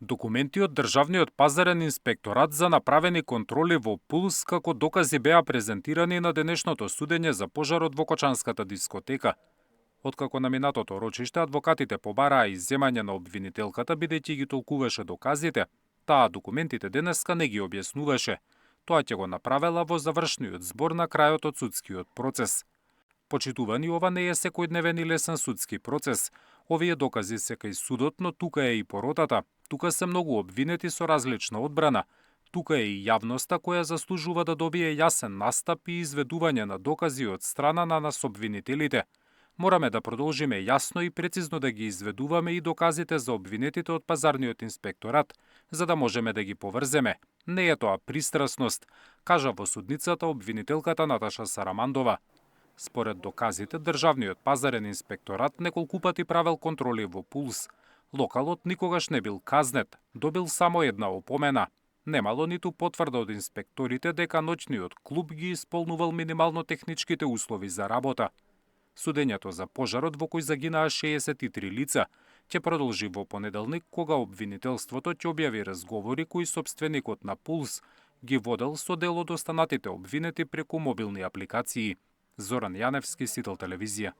Документи од Државниот пазарен инспекторат за направени контроли во Пулс како докази беа презентирани на денешното судење за пожарот во Кочанската дискотека. Откако на минатото рочиште адвокатите побараа изземање на обвинителката бидејќи ги толкуваше доказите, таа документите денеска не ги објаснуваше. Тоа ќе го направела во завршниот збор на крајот од судскиот процес. Почитувани, ова не е секојдневен и лесен судски процес. Овие докази се кај судот, но тука е и поротата. Тука се многу обвинети со различна одбрана. Тука е и јавноста која заслужува да добие јасен настап и изведување на докази од страна на нас обвинителите. Мораме да продолжиме јасно и прецизно да ги изведуваме и доказите за обвинетите од пазарниот инспекторат, за да можеме да ги поврземе. Не е тоа пристрасност, кажа во судницата обвинителката Наташа Сарамандова. Според доказите, Државниот пазарен инспекторат неколку пати правел контроли во Пулс. Локалот никогаш не бил казнет, добил само една опомена. Немало ниту потврда од инспекторите дека ноќниот клуб ги исполнувал минимално техничките услови за работа. Судењето за пожарот во кој загинаа 63 лица ќе продолжи во понеделник, кога обвинителството ќе објави разговори кои сопственикот на Пулс ги водел со дел од останатите обвинети преку мобилни апликации. Зоран Јаневски, Сител телевизија.